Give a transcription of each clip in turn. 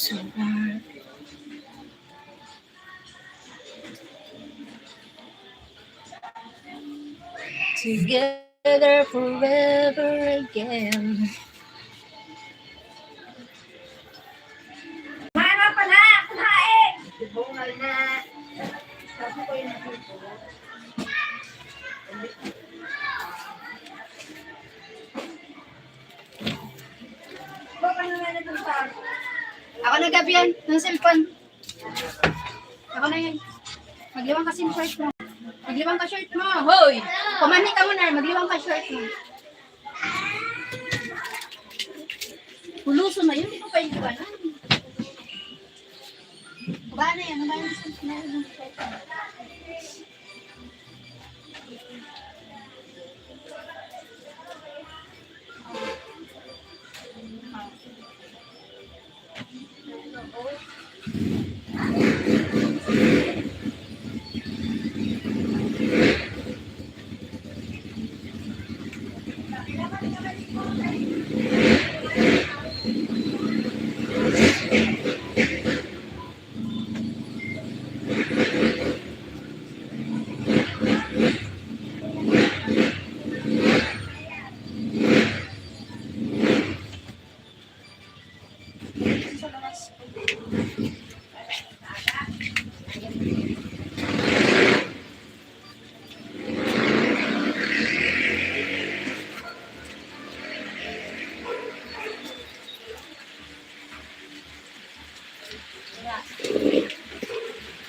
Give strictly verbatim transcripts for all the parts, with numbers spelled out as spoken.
Together forever again. Mama pa na, kumain! Bungal na. Sabi ko yung nandito. Ako na gabi yan, ng cellphone. Ako na yan. Magliwang ka sim short mo. Magliwang ka short mo. Hoy! Kumanhi ka muna, magliwang ka short mo. Puluso na yun, hindi ko pa iniwanan. Ba na yan? Ba yung sim na yun?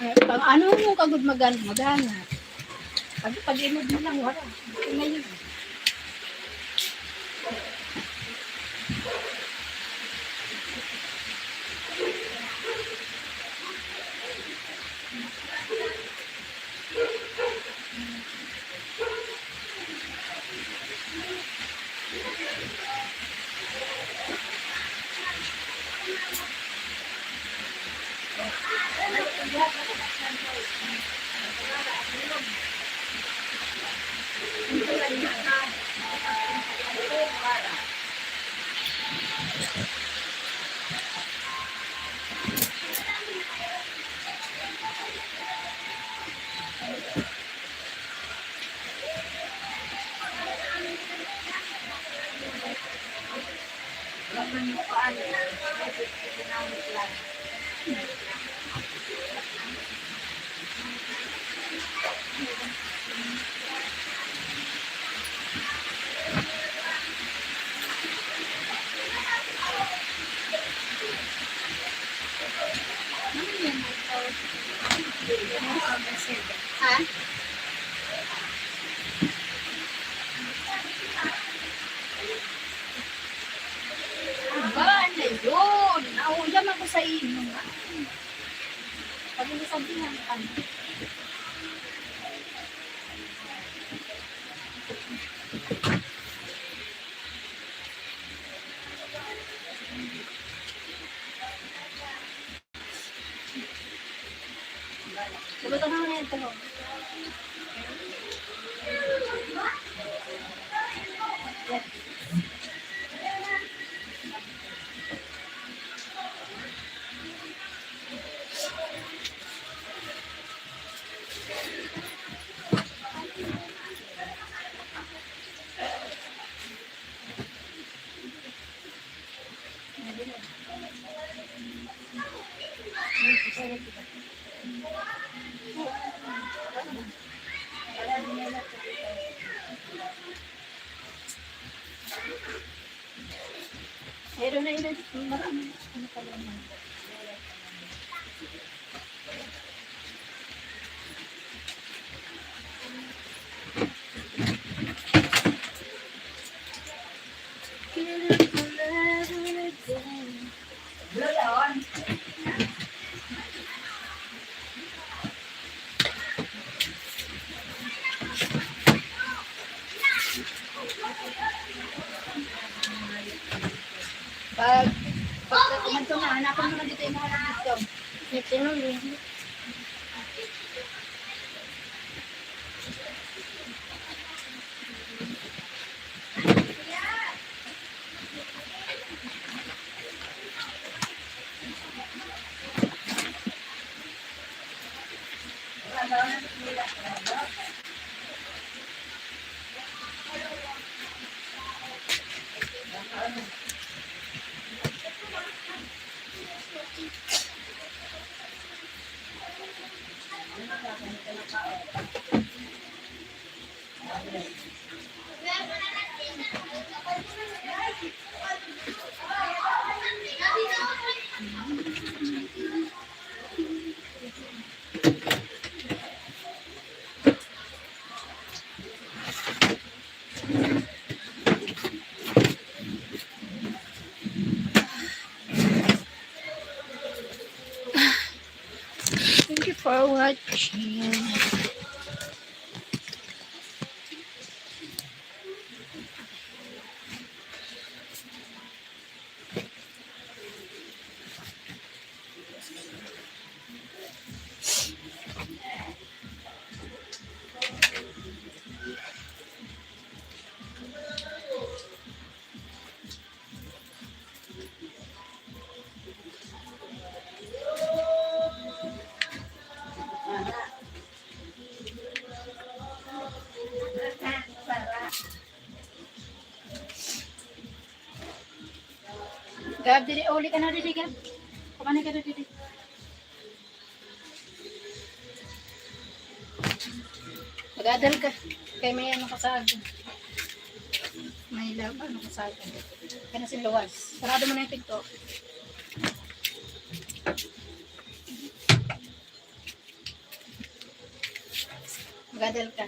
Ay, pang ano mo kagud magan-, magana? Pag, pag-inod mo lang, wala. Ito na yun. Ha? Ba, ano yun? Nauyam ako sa imo nga. Pag hindi sabihan ka. Meron na yun, marami. Ano pa lang? Pag, pag umadto na, hanapon mo na dito yung mga nandito. Ito na, eh. for watching. Gab, diri, uli ka na diri, Gab. Kumani ka na diri. Mag-adal ka. Kay may ano ka sa akin. May lab, ano ka sa akin. Kaya na sinuwas. Sarado mo na yung pinto. Mag-adal ka.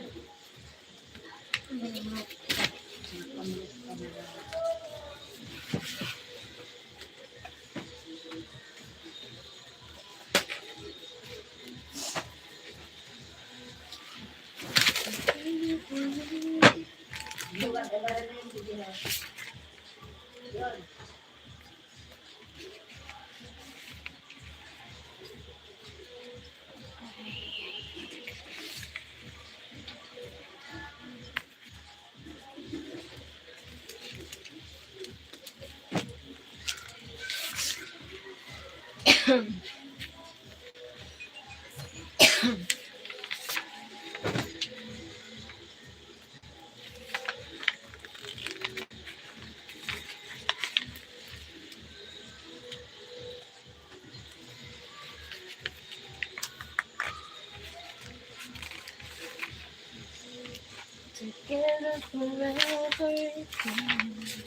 Together forever again.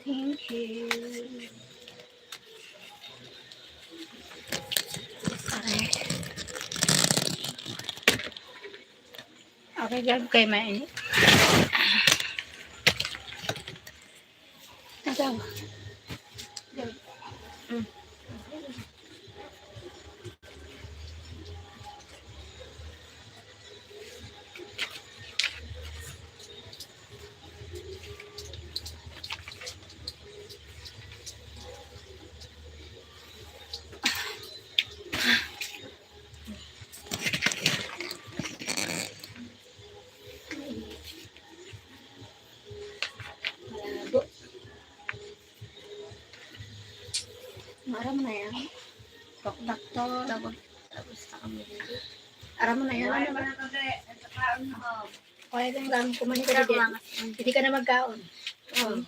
Thank you. Aray. Okay, Gab, kay mainit. Ito. Mm. Malabo. Aram mo na yan. Doktor. Tapos, tapos na kami dito. Aram mo na yan. Ano ba? Kaya lang lang, kumani ka dito. Hindi ka na magkaon. Oo.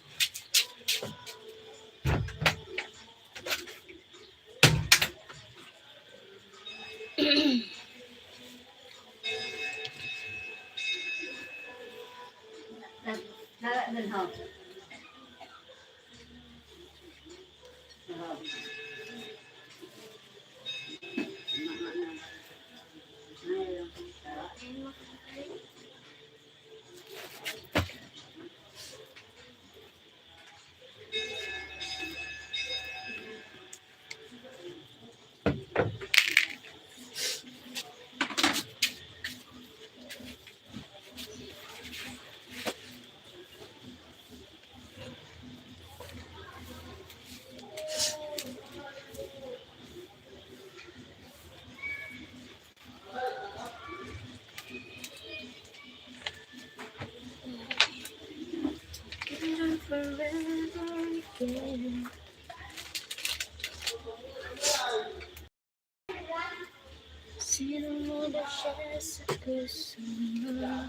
Sino mo ba siya sa puso mo?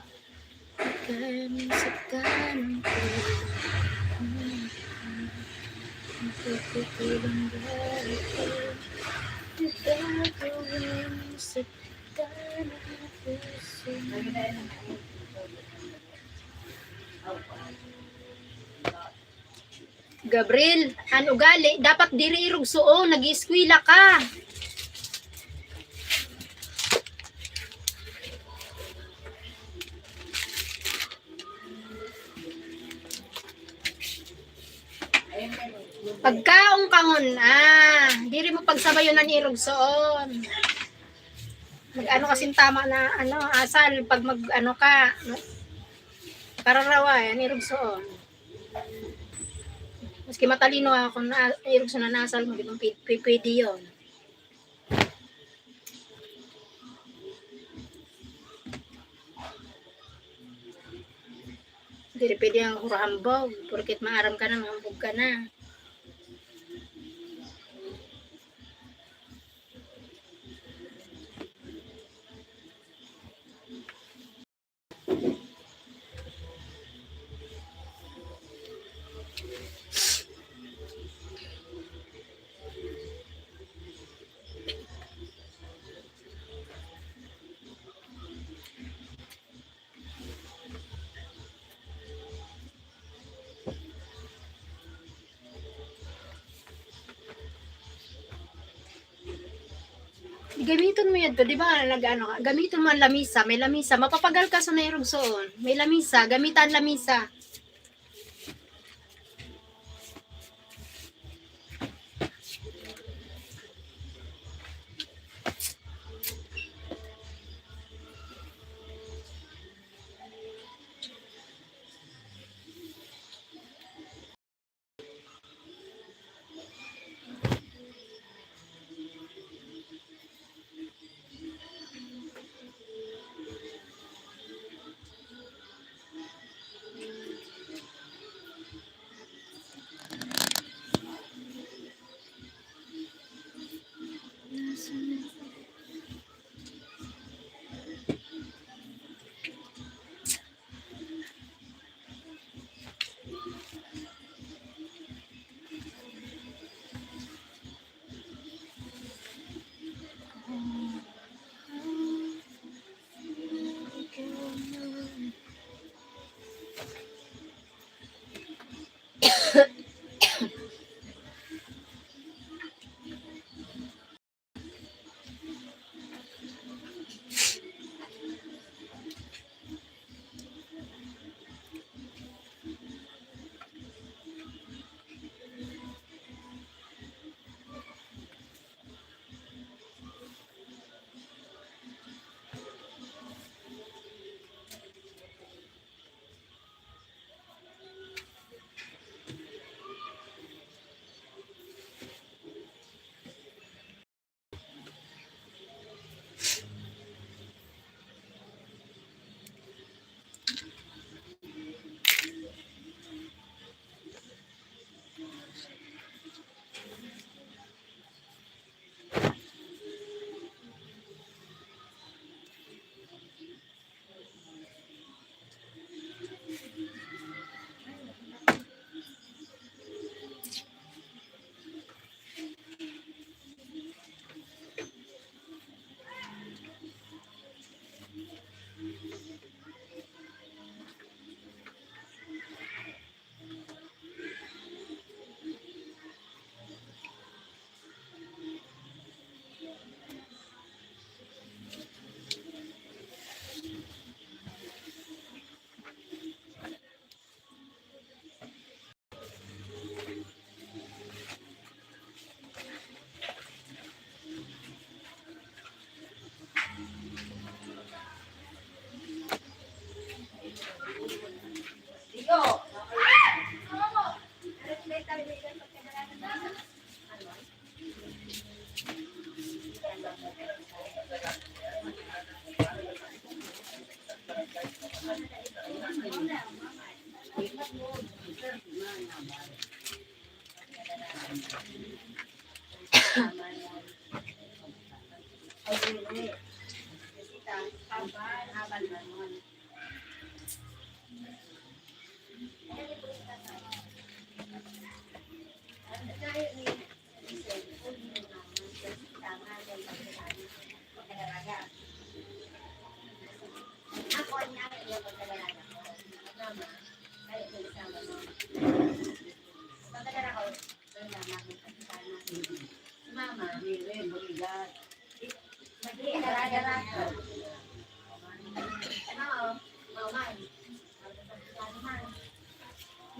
Ika'y minsan ka ng puso. Gabriel, an ugali, dapat diri irugsoon, nag-ieskwela ka. Pagkaon ka ngon, ah, diri mo pagsabayon an irugsoon. Mag-ano kasin tama na, ano, asal, pag mag-ano ka, pararawa, an irugsoon. Maski matalino ako, na, irugsoon na asal mo, di ba, pwede yun. Diri pwede ang hurahambog, porket maaram ka na, mahambog ka na. Gamiton mo yan to, di ba? Nag-ano ka, gamiton mo ang lamisa. May lamisa. Mapapagal ka sa nairugsoon. May lamisa. Gamita ang lamisa.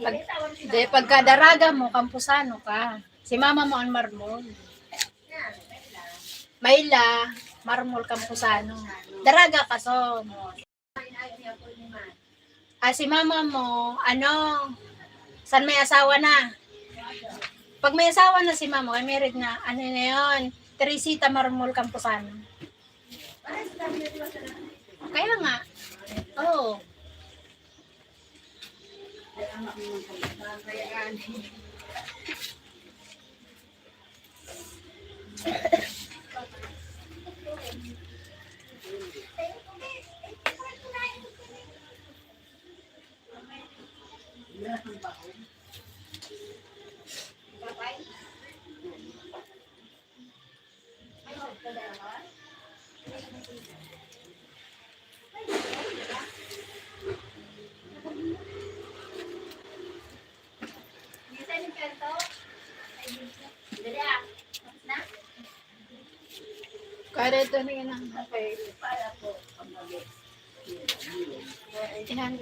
Pag, di, pagka daraga mo, Camposano ka. Si mama mo an marmol. Mayla, marmol, Camposano. Daraga ka, so. Ah, si mama mo, ano, san may asawa na? Pag may asawa na si mama, may married na, ano na yun? Teresita Marmol Camposano. Kaya nga. Oo. Kaya ito na yun ang... Ihan.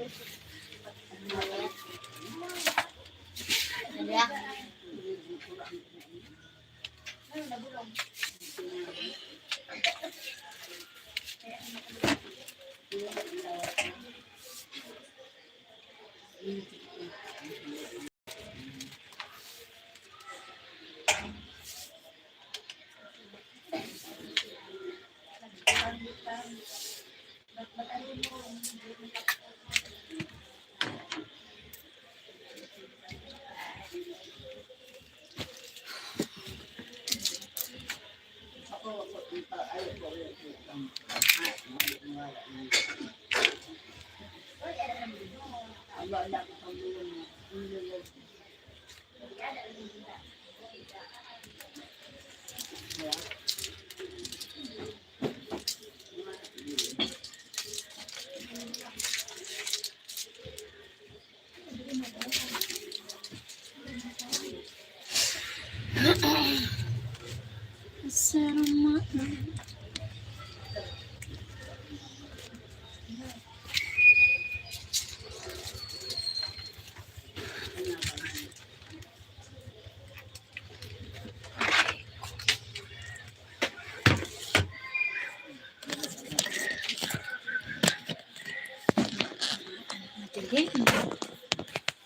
Madilim.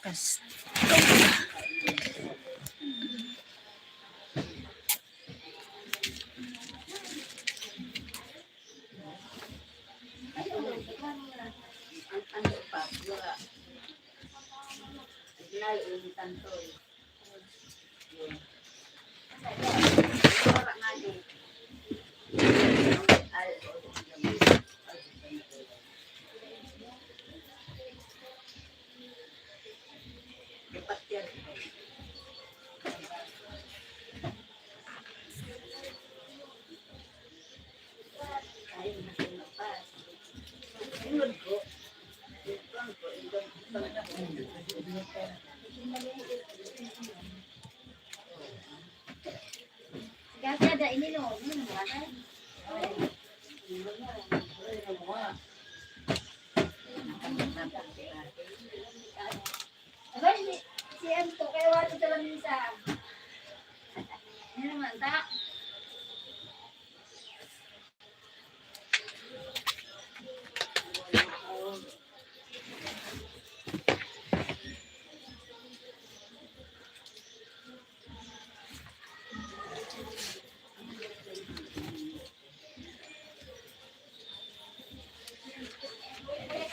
Kas- Abay, si, si M to, kaya wala sa lamisa. Ano naman, ta?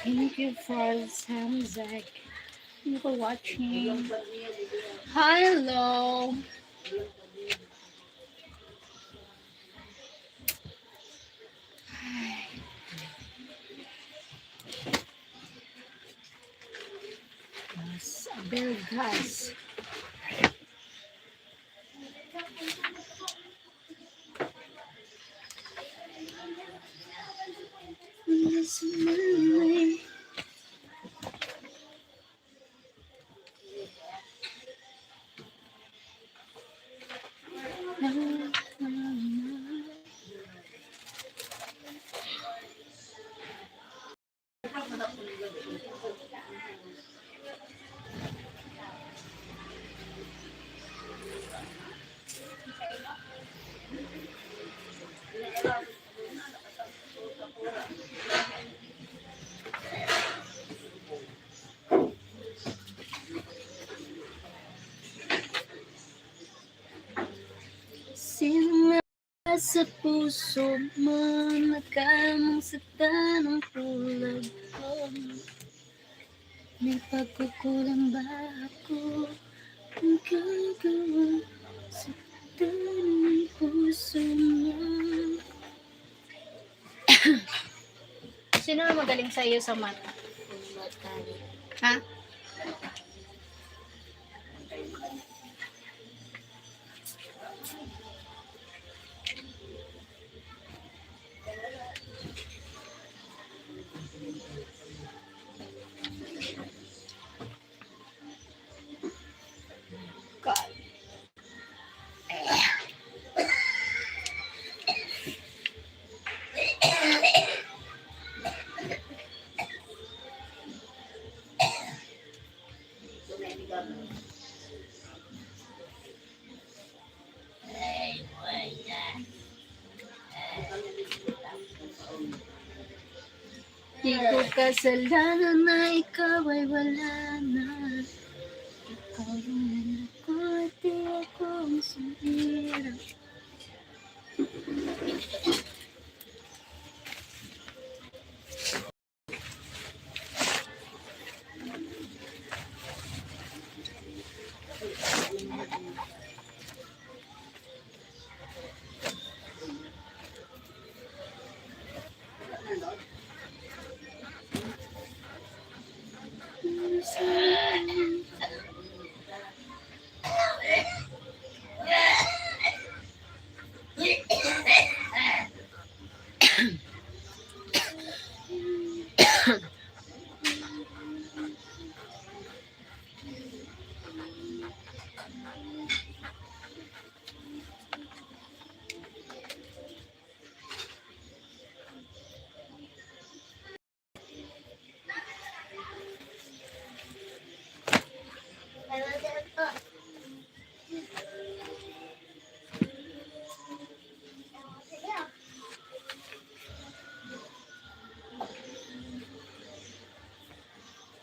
Thank you for Samzek. Thank you for watching. Hello. Gas, Abel gas. Sa puso mo, nakamang sa tanang pulag ko. May pagkukulang ba ako? Ang gagawa sa tanang puso mo. Sino ang magaling sa iyo sa math? Ha? Di ko kasalanan na ikaw ay wala na. Ikaw yung anak ko at di ako ang sumira.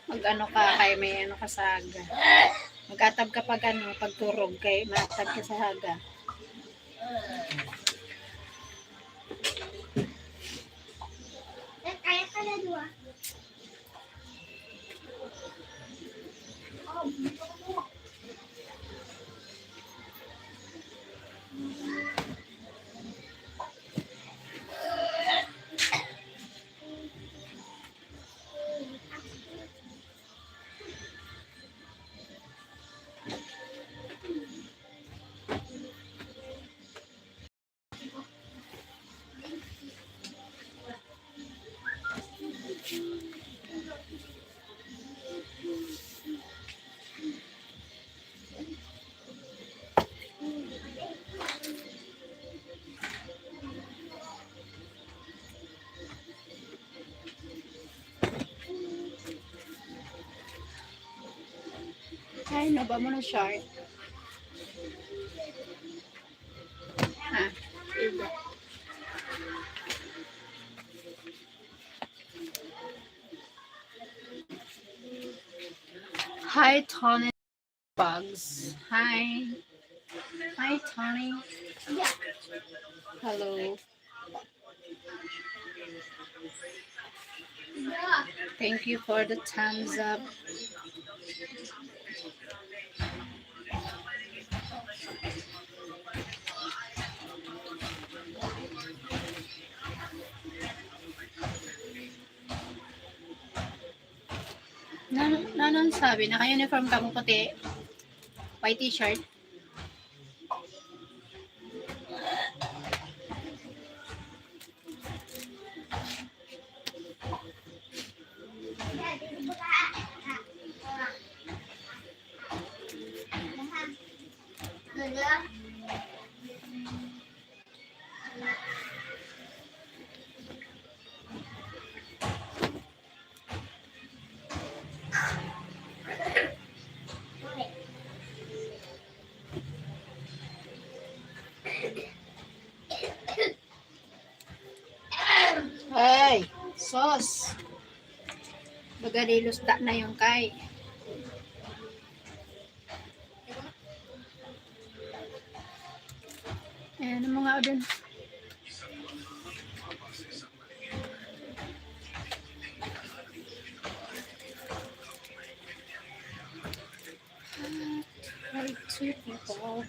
Mag-ano ka, kay may ano ka sa aga. Mag-atab ka pag ano, pagturog, kay maatab ka sa aga. Ay, naba mo na short. Ha? Hi, Tony Bugs. Hi. Hi, Tony. Yeah. Hello. Thank you for the thumbs up. Nan-, nanon sabi, naka-uniform kamo puti, white t-shirt. Ay, sos. Baga nilusta na yung kay. Ayan, ang mga odon. There are two people.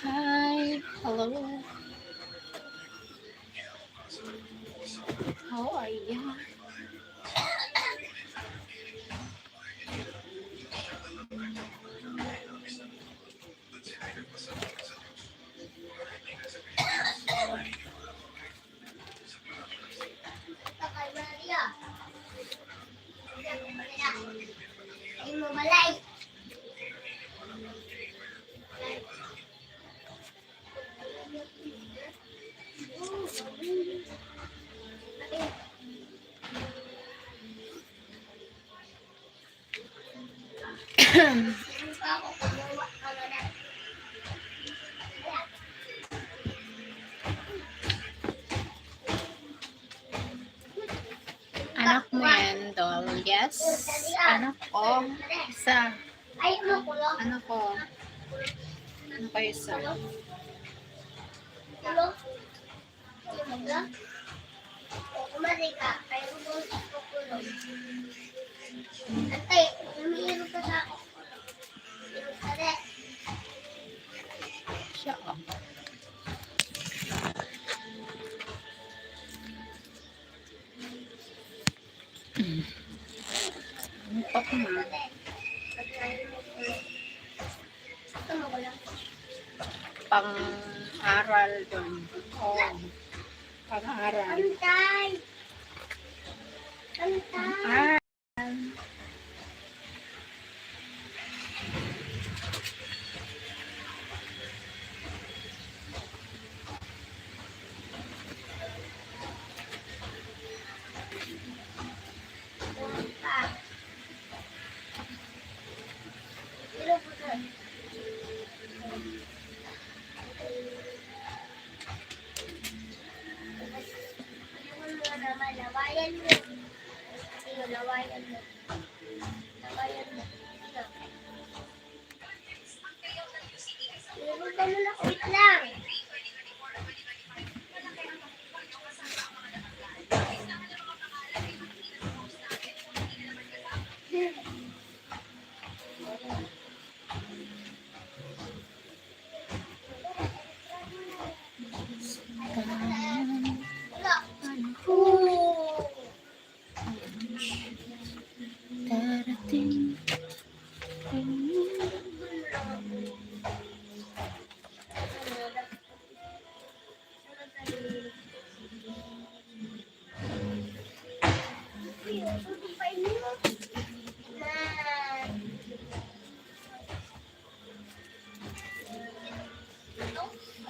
Hi. Hello. How are you? Anak mo yan, doll? Yes. Anak ko. Isa. Anak ko. Ano kayo sa? Siya, oh. Antok na. Pang-aral dun. Oh. Pang-aral. Pantay. Pantay. Ah. Lawayan mo. Ayun, lawayan mo. Lawayan mo. Ayun. Meron pa muna, wait lang. Darating.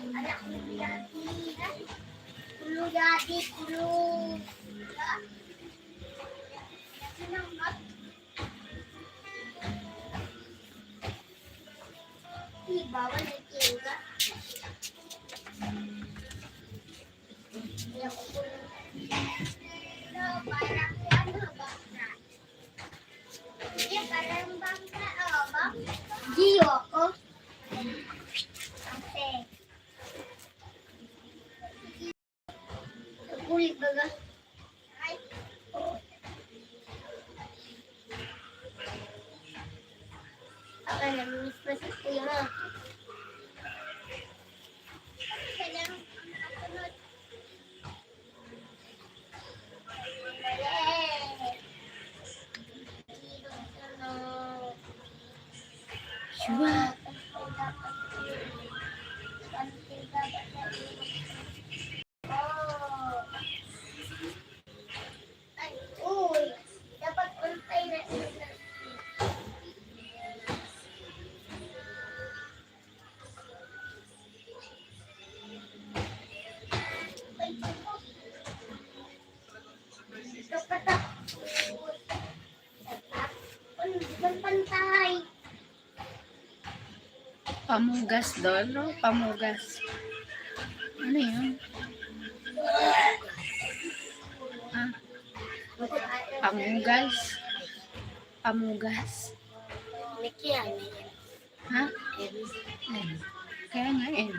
Anak ni Daddy. Kulo, Daddy, kulo. Di, bawal ang tinga. Ayan, kulo. No, parang ano, baka. Gio ako. Ate. Kulit baga. Ay. Ako, namimiss ko si kuya mo. Kailangan ko na ako nun. Sure. Pamugas, Dolo. Pamugas. Ano yun? Ah. Pamugas. Pamugas. Mickey, ano yun? Ha? Ebi. Ay. Kaya nga eh.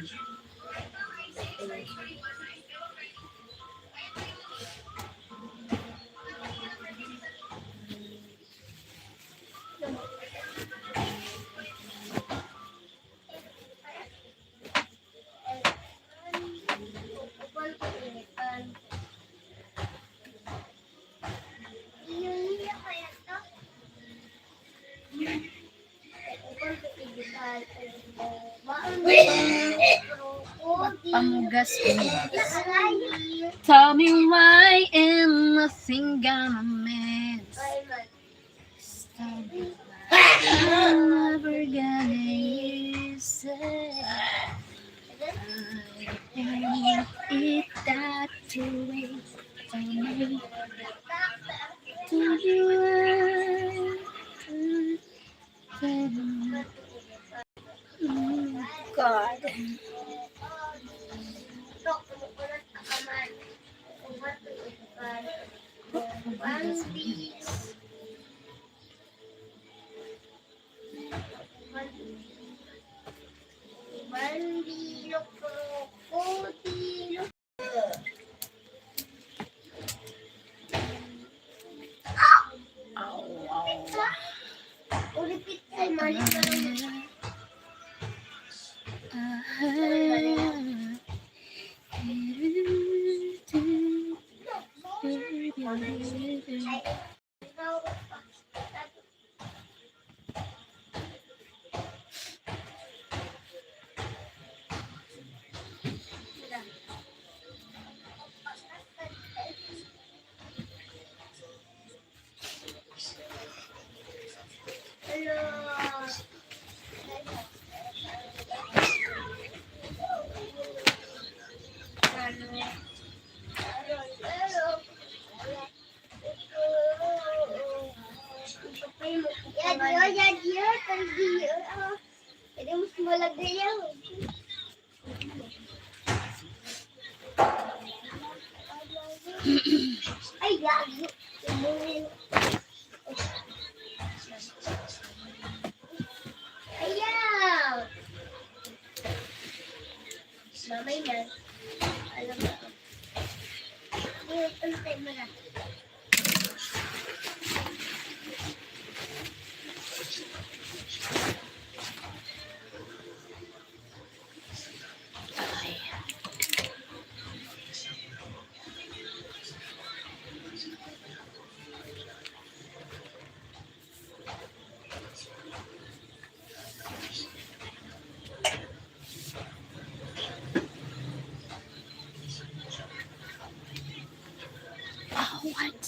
Pamugas, pamugas. Tell me why am I single man? I'm never gonna use it. I hate it that way. Tell me, do you want to? Mm, God. Ay, gago. Ayaw. Mamay na. Alam mo. Ayun, pantay mo na. Oh, what?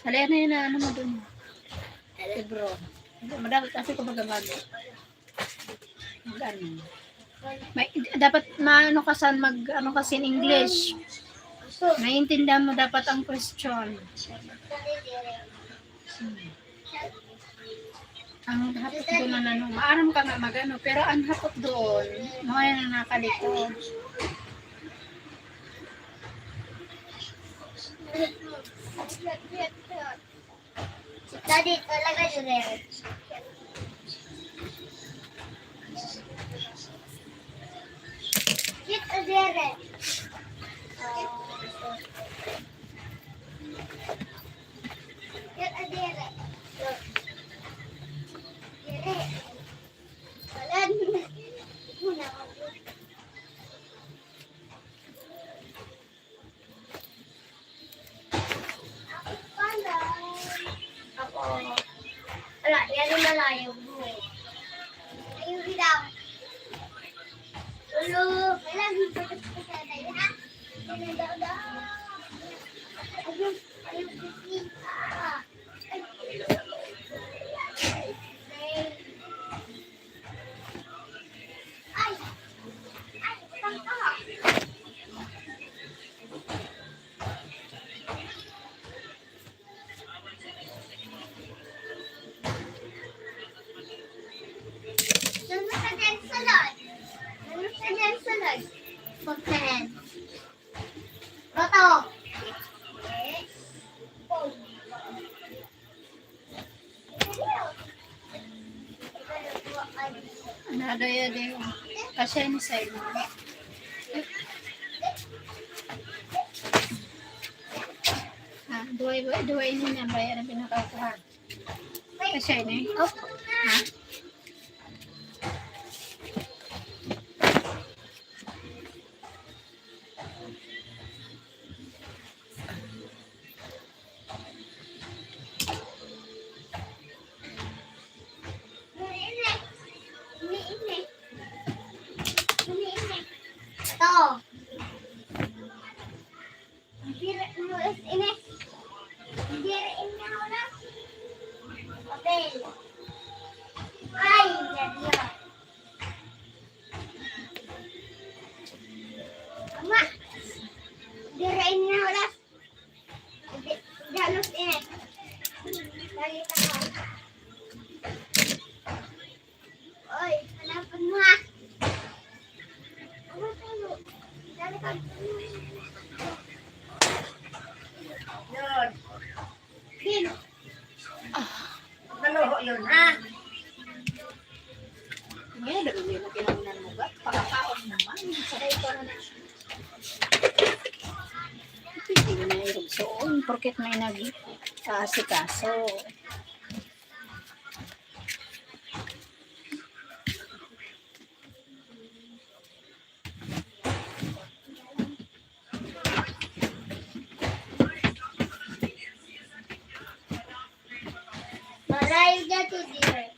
Hali, ano yun na ano mo dun? Libro. Madami kasi kumbaga mag-, mag-ano. May, dapat maano ka sa mag, ano kasi in English. Naiintindihan mo dapat ang question. Hmm. Ang hapot doon na ano, maaram ka nga magano, pero ang hapot doon, mga yan ang nakalikod. Daddy, talaga dire. Dito dire. Dito dire. Dire. Wala na. Ako pala. Ako. Wala, yan yung malayo mo. Ayun daw. Ulo, kailangan ko sa tayo, ha? Yan daw daw. Ayun, ayun, ayun. Nanonood ka dyan sa live? Nanonood ka dyan sa live? Pagkain. Bato. Ano, doy, doy. Pasensya mo. Ah, duway, duway, duway niya na ba yan ang pinakakuha? Pasensya niya. Opo. Ha? Ito. Diri mo is ini. Diri ini ulas. Papel. Ay, diri. Ama. Diri ini ulas. Di, dalos ini. Dali ka. Oy, hanapan mo, ha? Ano tayo? Dali ka. Yun. Bin. Maluho yun, ha? Ngayon, dali mo yung kinaunan mo ba? Pakakaon naman. Sakay pa na. Hindi na yung soon, porket may nag-aasikaso. Malayo dyan to dire.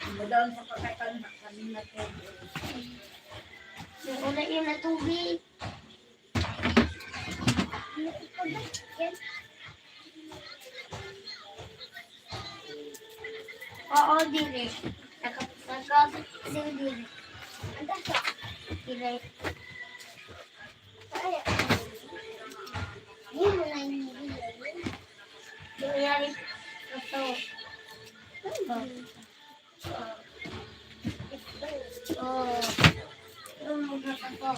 Ano daw sa pagkatan na kami na tubig? Yung una yun na tubig. Oo, dili. Naka-, naka-, dili. Dili. Ay, yun na lang yung nangyari. Ito. Ano ba? Oh. Ano ba ito?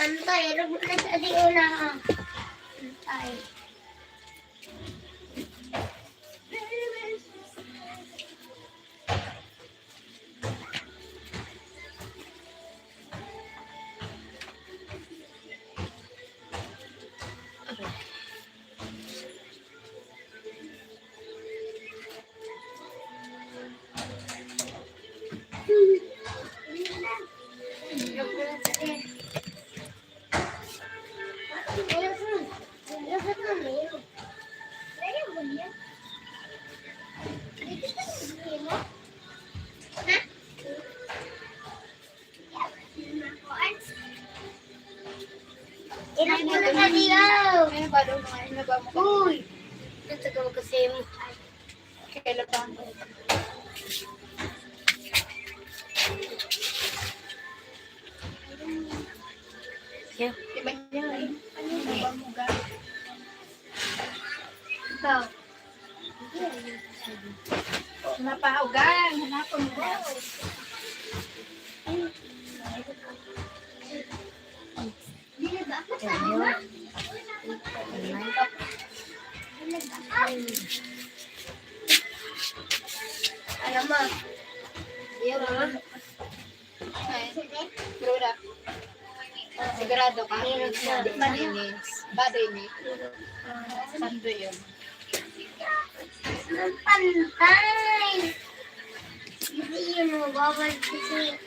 Antay, ano ba na sa di una, ah? Antay. Ilang pulutan niyo? Ay, balo mo, ay, nabamo ka. Uy! Ito, ito, kasi mo. Kailan ba? Yeah. Iba niya, eh. Ano yung nabamo ka? Ikaw. Mapaugang, hanapon mo. Alam mo, yun, ah. Ay, bro, na. Sigurado ka? Malinis. Bado ini. Sando yun. Pantay. Hindi yun, mabawal kasi.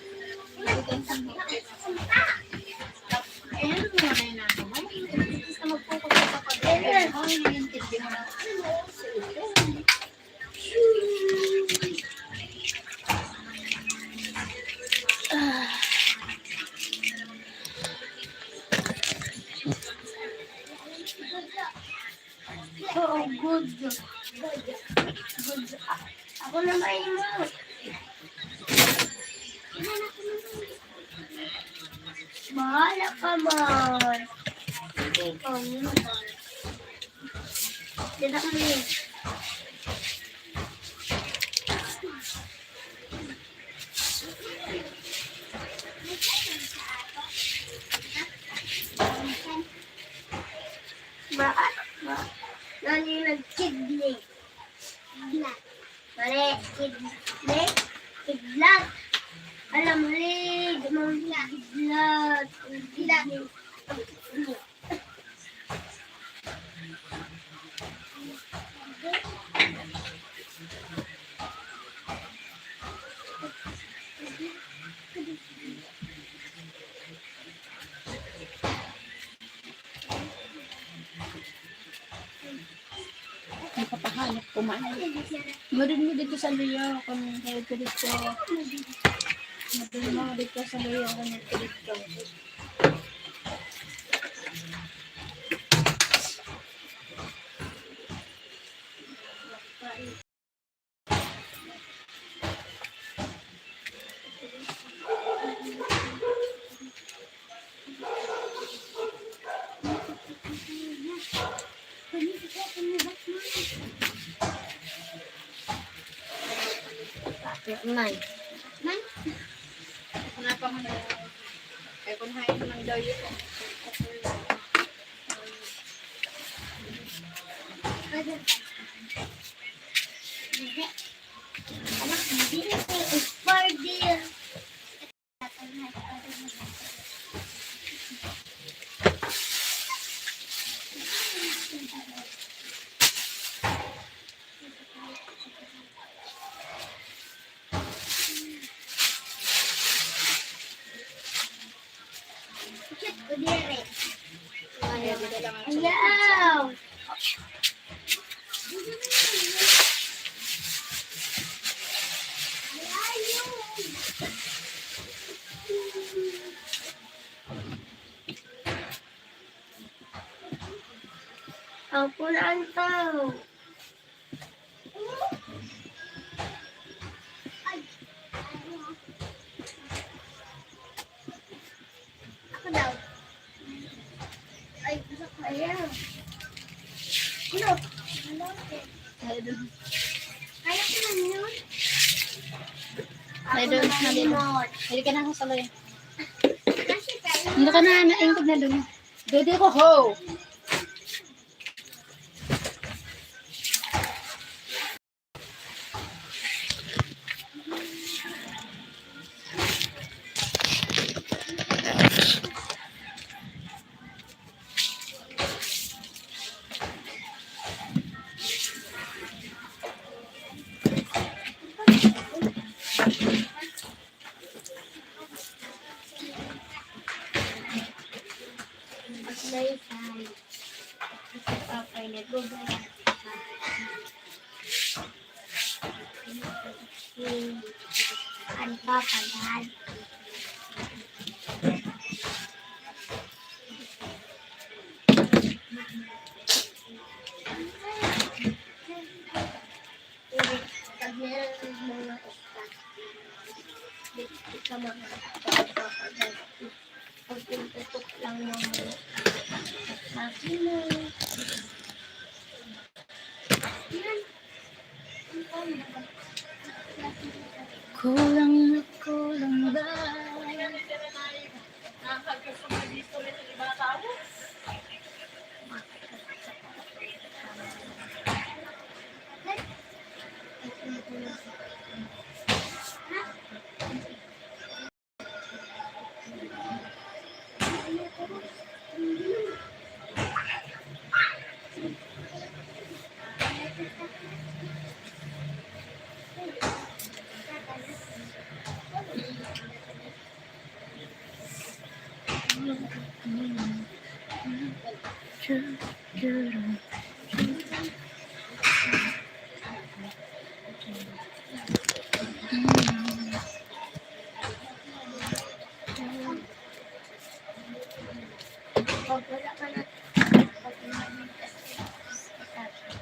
Ayan, mo na yun ako. Basta mag-focus ka sa pag- Ayan, Oo, good. Good. Ako na maimot. Bahala ka man. Ikaw naman. Dito kami. Ma, ma, nani nagkidney? Mali, kidney, kidlat. Alam, mali, di mo kidlat. Kidney. Nakapahanap ko man. Madun mo dito sa luyo, kung head ko dito. Madun mo dito sa luyo, kung head ko dito. Man. Man? Wala pa man. Kaya kung hain man daw yun. Anak, hindi ko expire din. Ayaw! Ang pulaan tao. Ako daw. Ay, gusto ko ayan. Ano? Kaya ko lang yun. Ay, doon, Ako na doon. Limot. Pwede ka na sa saloy. Kasi kayo Hindi ka na, naingkod na doon. Dede ko, ho! At may time. At okay, nagugulay. Ang papagad. Pag meron ng mga isda, di, di ka makakapagpapagad. Pag pinupok lang ng mga akin na. Yan. Kulang na kulang ba? Pag wala ka na, pag wala ka na,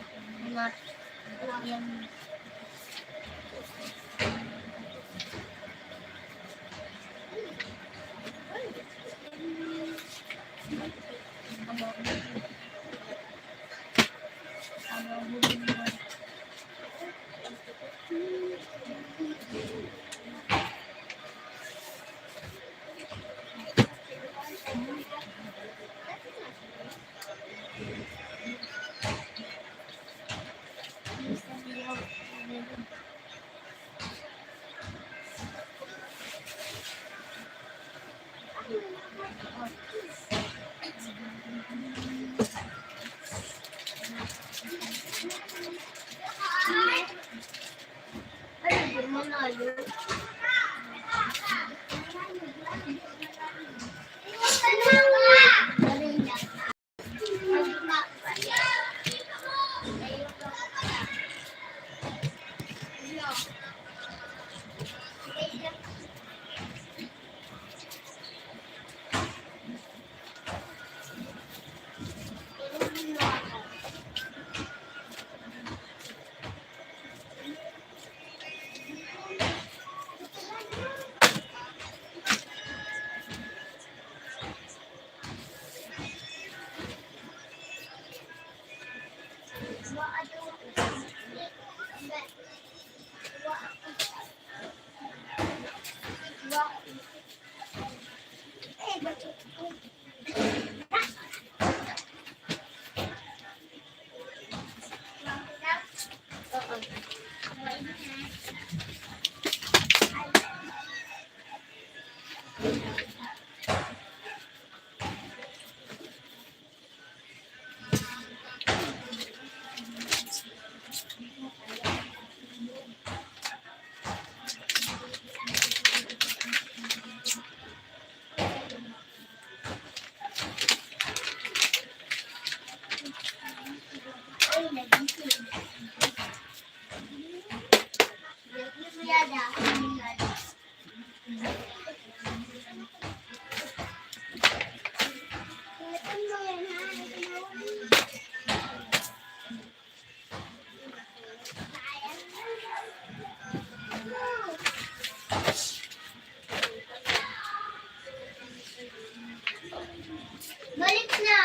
Balik na.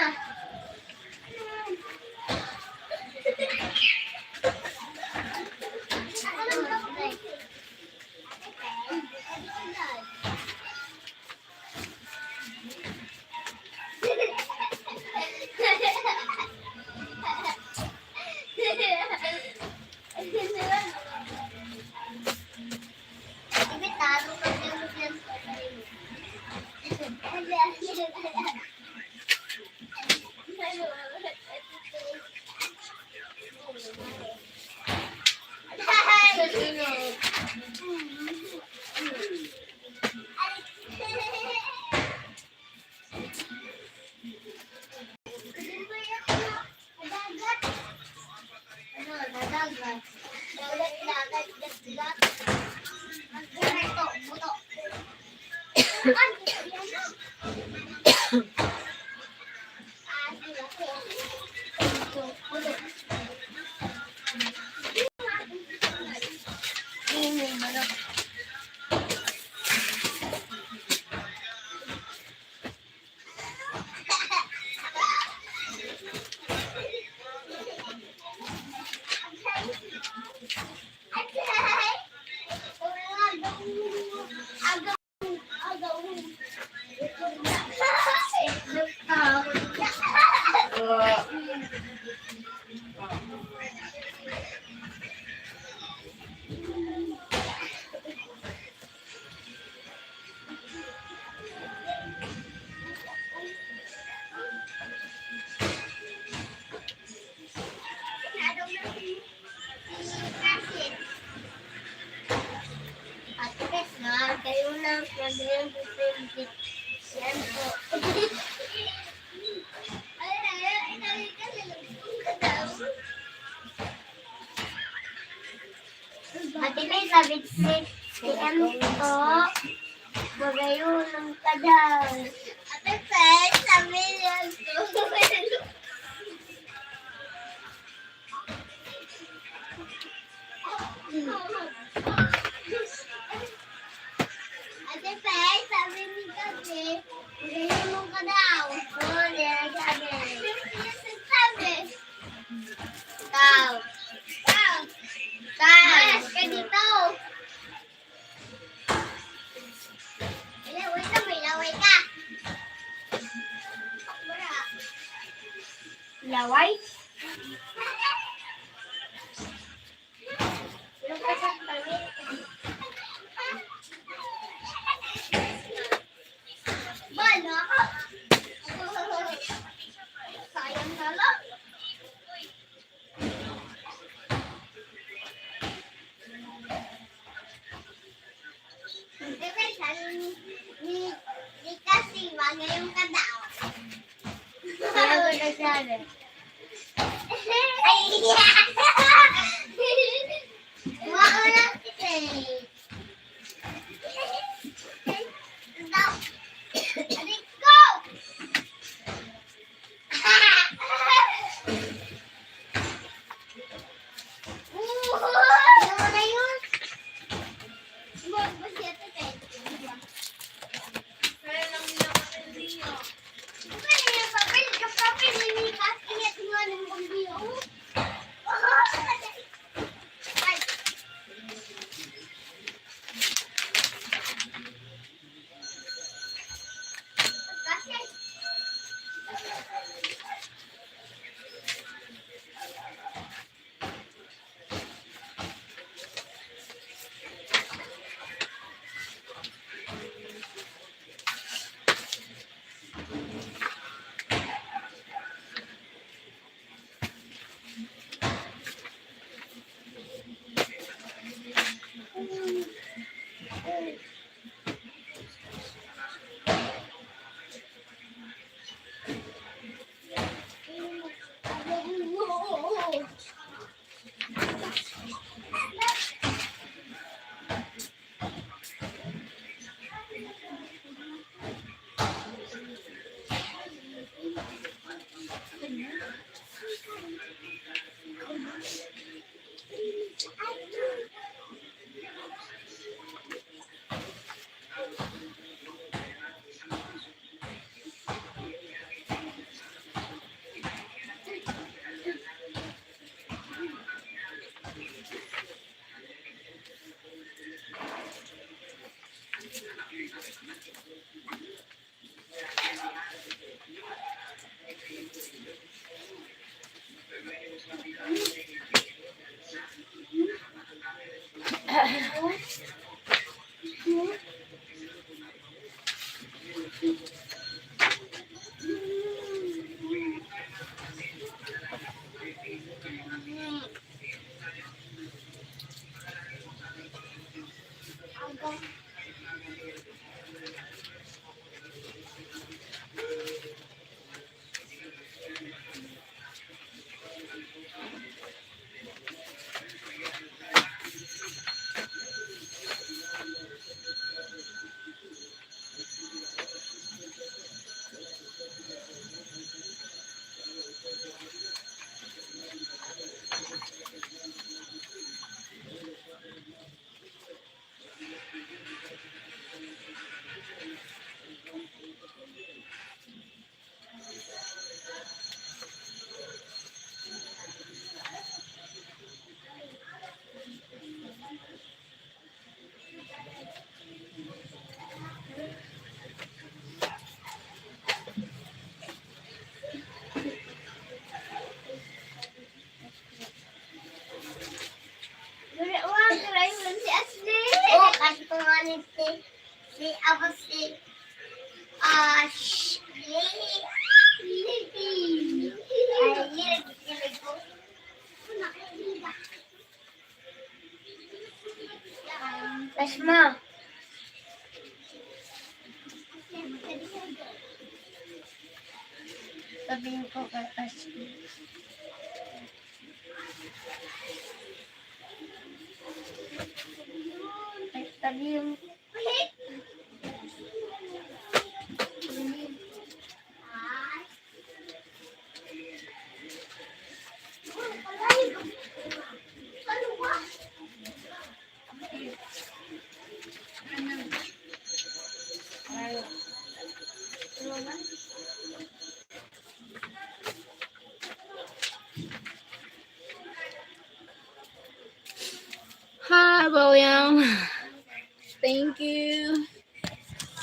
At least, na kayo lang, pwede yung depende. Yan po. Ay, ay, ay, ay, ay, ay, ay, ay, ay, Ate May, sabi si, si M po, magayunan ka daw. Ate May, sabi niya po. Laway. Bala ka. Sayang na lang. Ni, ni kasi bagay yung kadao. Kaya ko na siya, eh. Ay, iya! Wala ko lang kasi. Aray ko! Wala, wala, si Ashley. Oh, kasi kung ano si, si, ako si Ashley. Ay, yun, yun, yun. Pasma. Sabihin ko kay Ashley. Ay, sabihin ko. Hi, William. Thank you.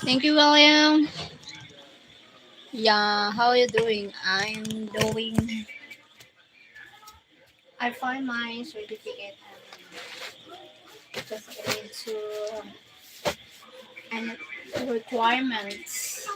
Thank you, William. Yeah, how you doing? I'm doing I find my certificate and just need to, and requirements.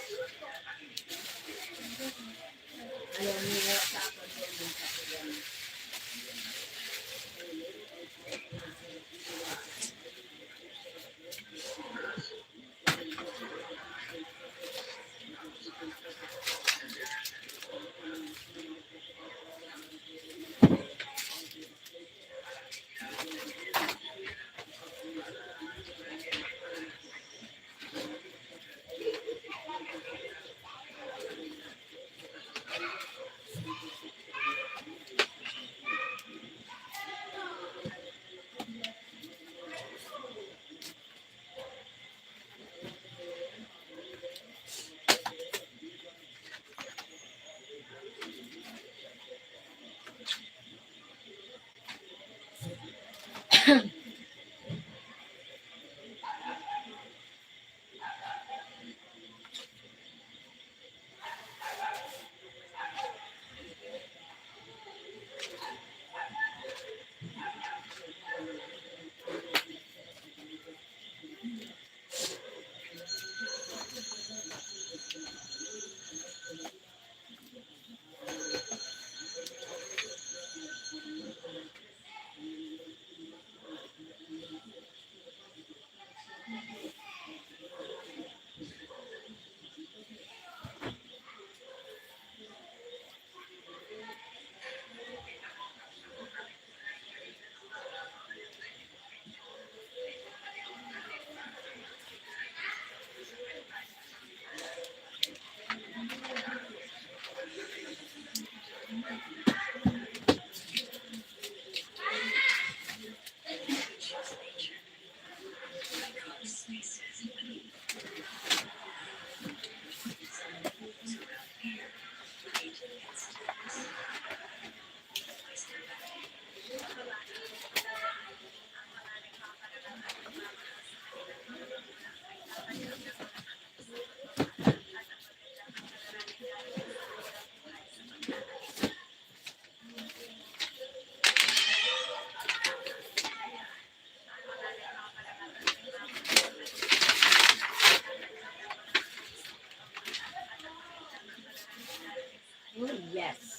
Oh, yes.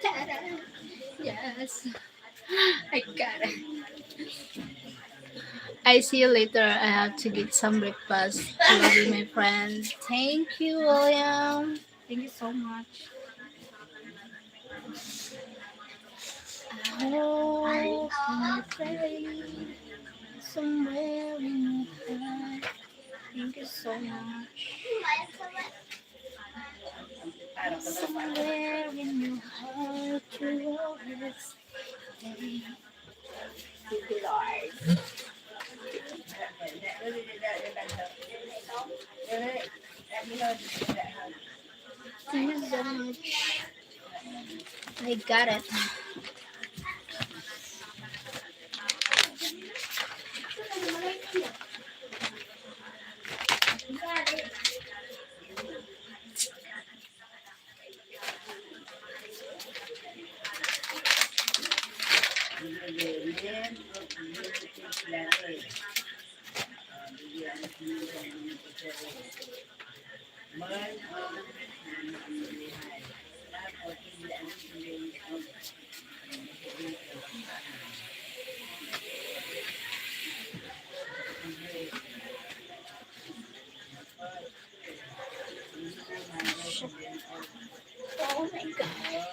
Ta-da! Yes. I got it. I see you later. I have to get some breakfast. Love you, my friend. Thank you, William. Thank you so much. I hope you stay somewhere in your heart. Thank you so much. Somewhere in your heart, you always stay. Thank you, Lord. Thank you so much. I got it. Oh my God.